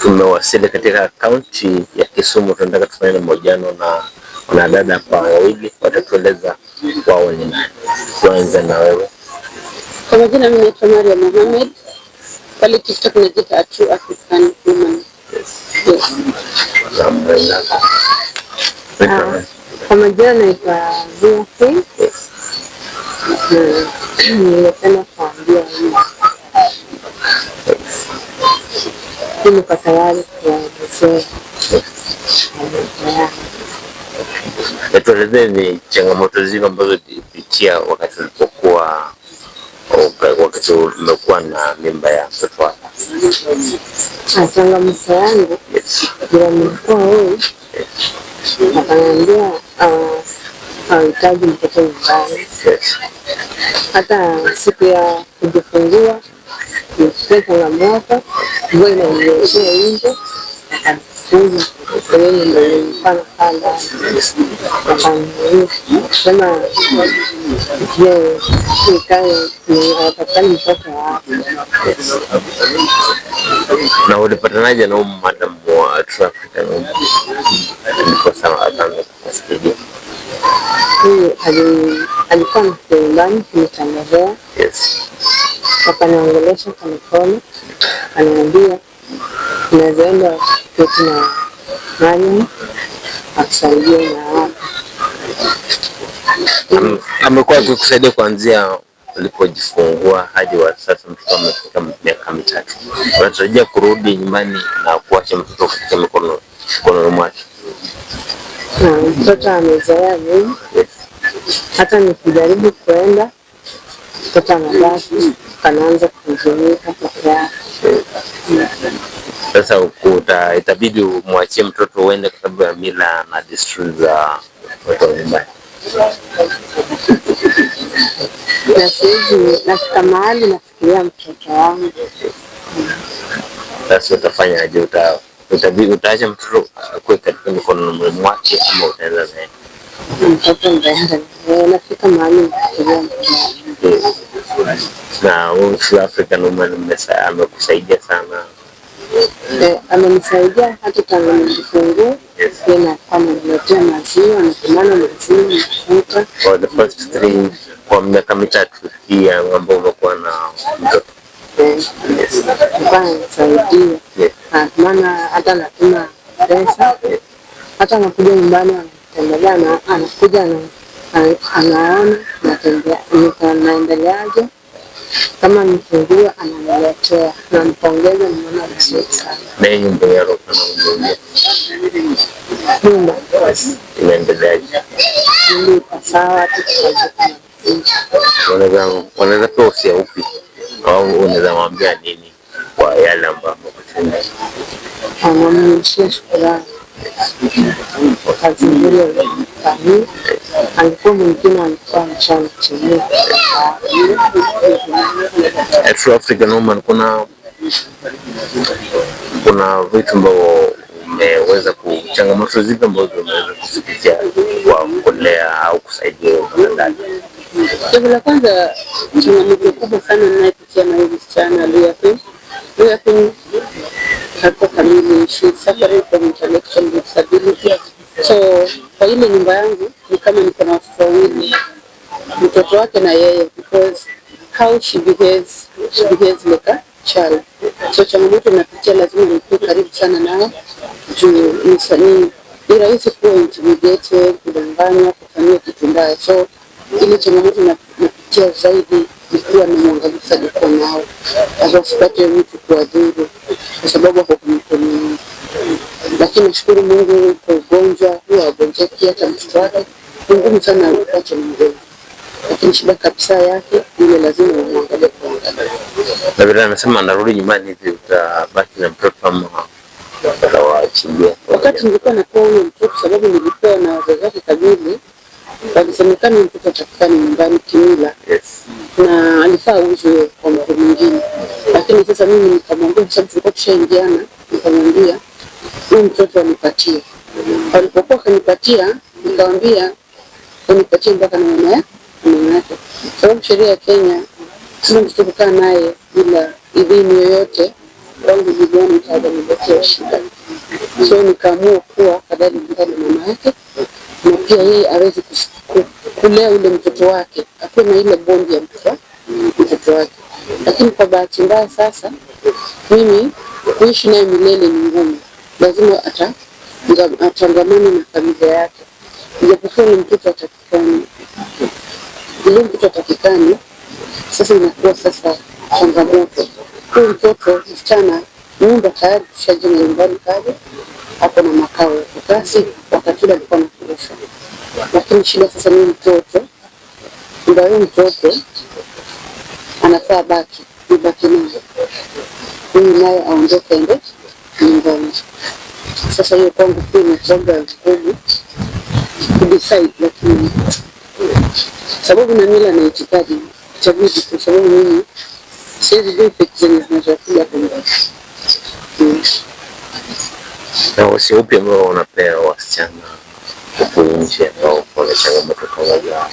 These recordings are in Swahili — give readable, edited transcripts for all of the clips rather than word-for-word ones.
Tumewasili katika kaunti ya Kisumu. Tunataka tufanye na mahojiano na wanadada hapa wawili, watatueleza wao ni nani. Tuanze na wewe. Kwa majina mimi naitwa Maria Mohamed. Pale TikTok najiita A True African Woman. Yes. Na mwenzako. Kwa majina naitwa Zia. Na ningependa kuambia hii, mimi niko tayari kuelezea maisha yangu. Tuelezee ni changamoto zipi ambazo ulipitia wakati ulipokuwa, wakati umekuwa na mimba ya mtoto wako? Changamoto yangu, jirani nilikuwa huyu akaniambia hahitaji mtoto nyumbani. Hata siku ya kujifungua nilipitia changamoto, mvua inaninyeshea nje, akanifunga kwenye nyumba yenye nilikuwa nakaa ndani, sema je, nikae hapatikani mtoto wapi? Na ulipatanaje na huyu madam wa True African Woman ndiposa akaanza kukusaidia? Huyu alikuwa anakuja nyumbani kunitembelea, akaniongelesha polepole, akaniambia unaweza enda keti na Mariam akusaidie na hapa. Amekuwa akikusaidia kuanzia ulipojifungua hadi wa sasa mtoto amefika miaka 3. Unatarajia kurudi nyumbani na kuacha mtoto katika mikono mwake? Na mtoto amezoea mimi, hata nikijaribu kuenda mtoto anabaki, anaanza kuhuzunika peke yake. Sasa itabidi umwachie mtoto uende kwa sababu ya mila na desturi za watu wa nyumbani. Na siwezi, nafika mahali nafikiria mtoto wangu. Sasa utafanyaje? Utaacha mtoto akuwe katika mikono mwake ama utaenda naye? Mtoto nitaenda naye, nafika mahali nafikiria mtoto wangu. Na huyu True African Woman amekusaidia sana? Amenisaidia hata tangu nijifungue. Yeye alikuwa ananiletea maziwa, anatumana maziwa, mafuta. For the first 3, kwa miaka 3 hii ambayo umekuwa na mtoto. Alikuwa ananisaidia. Anatumana, hata anatuma pesa. Hata anakuja nyumbani anatembelea, na anakuja anaona natembea, naendeleaje. Kama nifungue ananiletea, nampongeza, nimeona vizuri sana. Na hii nyumba ya Roka na Mjongea? Nyumba. Inaendeleaje? Nyumba iko sawa, tu tukaje. Unaweza pewa usia upi au unaweza mwambia nini kwa yale ambayo amekutendea? Anamrudishia shukrani kwa kazi nzuri aliyofanyia. Angekuwa mwingine angekuwa ameshamtumia. True African Woman, kuna vitu ambavyo umeweza ku-, changamoto zipi ambazo umeweza kuzipitia kwa kulea au kusaidia mwanadada? Jambo la kwanza, changamoto kubwa sana ninayopitia na huyu msichana Luya Queen. Luya Queen hakuwa kamili, she is suffering from intellectual disability. So kwa ile nyumba yangu ni kama niko na watoto wawili, mtoto wake na yeye, because how she behaves, she behaves like a child. So changamoto napitia, lazima nikuwe karibu sana nao juu ni rahisi kuwa intimidated, kudanganywa, kufanyia kitu mbaya. So ile changamoto napitia zaidi ni kuwa na mwangalifu alikuwa nao, hasa usipate mtu kuwadhuru kwa sababu wako kwa mikono yangu. Lakini nashukuru Mungu kwa ugonjwa huwa hagonjeki, hata mtoto wake ni ngumu sana upate mgonjwa, lakini shida kabisa yake ile lazima umwangalie kwa uangalifu. Na vile anasema anarudi nyumbani hivi, utabaki na mtoto ama utawaachilia? Wakati nilikuwa napewa huyo mtoto, sababu nilipewa na wazazi wake kamili, walisemekana mtoto atakikani nyumbani kimila. Na alifaa auzwe kwa mtu mwingine, lakini sasa mimi nikamwambia, kwa sababu tulikuwa tushaingiana, nikamwambia huyu mtoto anipatie. Walipokuwa akanipatia, nikamwambia unipatie mpaka na mama yake, mama yake, sababu sheria ya Kenya sio mtoto kukaa naye bila idhini yoyote. Kwangu niliona itaweza niletea shida, so nikaamua kuwa afadhali nikae na mama yake, na pia yeye aweze kulea ule mtoto wake, akuwe na ile bond ya mtoto wake. Lakini kwa bahati mbaya sasa mimi kuishi naye milele ni ngumu, lazima atangamane na familia yake, ijapokuwa ni mtoto atakikani, ile mtoto atakikani. Sasa inakuwa sasa changamoto. Huyu mtoto msichana, nyumba tayari tushajenga nyumbani pale, hapo na makao ya kukaa, si wakati ule alikuwa anafurushwa, lakini shida sasa ni mtoto, ndio huyu mtoto anafaa baki, nibaki naye, huyu naye aondoke aende nyumbani. Sasa hiyo kwangu pia imekuwaga ngumu kudecide, lakini sababu na mila na itikadi itabidi, kwa sababu mimi siwezi jua effect zenye zinazokuja hapo mbele. Na wasia upi ambao unapea wasichana huku nje ambao wana changamoto kama za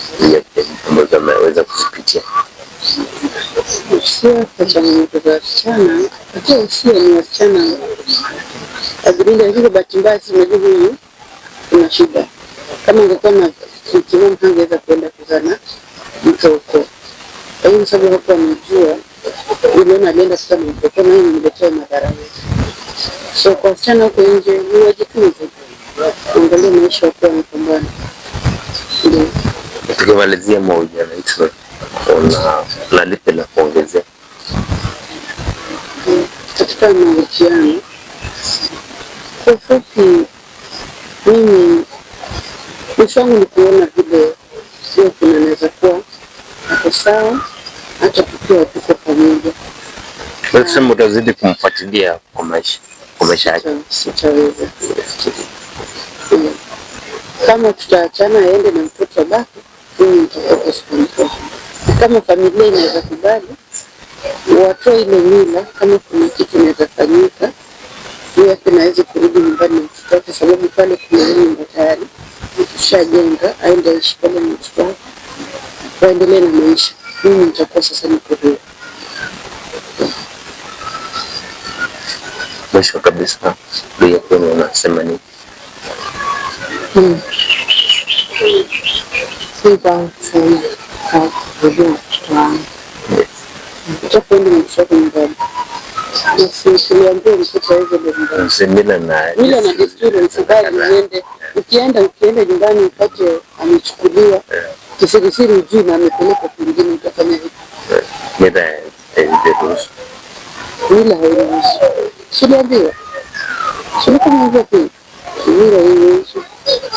ambazo wameweza kuzipitia? Usia kwa changamoto za wasichana, katika usia ni wasichana ajilinde, lakini kwa bahati mbaya sisi unajua huyu kuna shida. Kama angekuwa na timamu hangeweza kuenda kuzaa na mtoko. Lakini sababu hakuwa anajua, uliona alienda kuzaa na mtoko na hiyo imeniletea madhara mengi. So kwa wasichana huko nje ni wajitunze, angalia maisha wakiwa wanapambana. Ndio. Tukimalizia mahojiano yetu, una lipi la kuongezea? Katika mahojiano, kwa ufupi, mimi mwisho wangu ni kuona vile sio kuna naweza kuwa ako sawa hata tukiwa tuko pamoja. Kwa tuseme utazidi kumfuatilia kwa maisha yake. Sitaweza. Kama tutaachana aende na mtoto abaki, mimi nitakuwa siku. Kama familia inaweza kubali, watoe ile mila, kama kuna kitu inaweza fanyika, yeye aweze kurudi nyumbani na mtoto wake, sababu pale kuna nyumba tayari tushajenga, aende aishi pale na mtoto wake, waendelee na maisha. Mimi nitakuwa sasa niko huru. Mwisho kabisa, Luya Queen unasema nini? Si kwangu kusema kwa kurudia mtoto wangu. Yes. Utakwenda na mtoto wako nyumbani. Na tuliambiwa mtoto aweze nyumbani. Si mila na Mila na desturi msikubali uende. Ukienda nyumbani upate amechukuliwa kisirisiri, ujui na amepelekwa kwingine, utafanya vipi? Mila hairuhusu. Mila hairuhusu. Tuliambiwa. Tulikumwambia pia. Mila hairuhusu.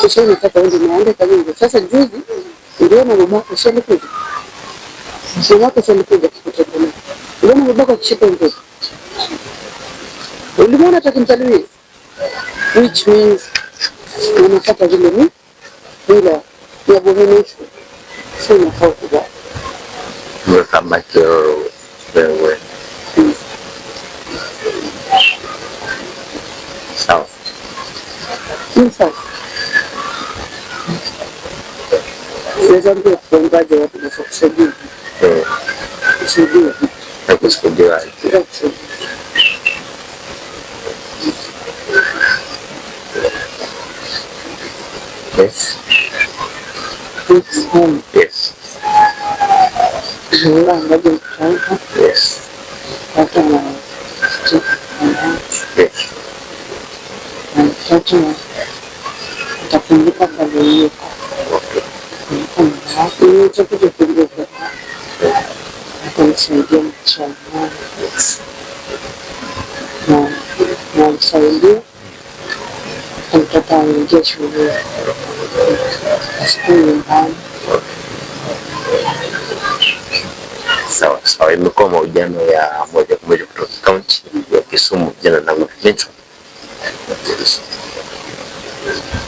Sasa unataka uende naende kama sasa. Juzi ndio babako si alikuja. Mamako si alikuja kukutembelea. Uliona babako akishika mtoto. Ulimwona hata akimsalimia? Which means unapata vile ni mila ni abomination. Sio inafaa kubali. Utabaki wewe. Sawa. Ni sawa. Naweza ambia kuombaje watu na kusaidia. Kusaidia. Na kusaidiwa. Kusaidia. Yes. Yes. Yes. Yes. Mtoto atakumbuka pale yuko. Okay. Utakuja kukumbuka. Atamsaidia mchana. Yes. Na msaidia mtoto aingie shule asikuwe nyumbani. Sawa sawa, imekuwa mahojiano ya moja kwa moja kutoka kaunti ya Kisumu. Jina langu Clinton.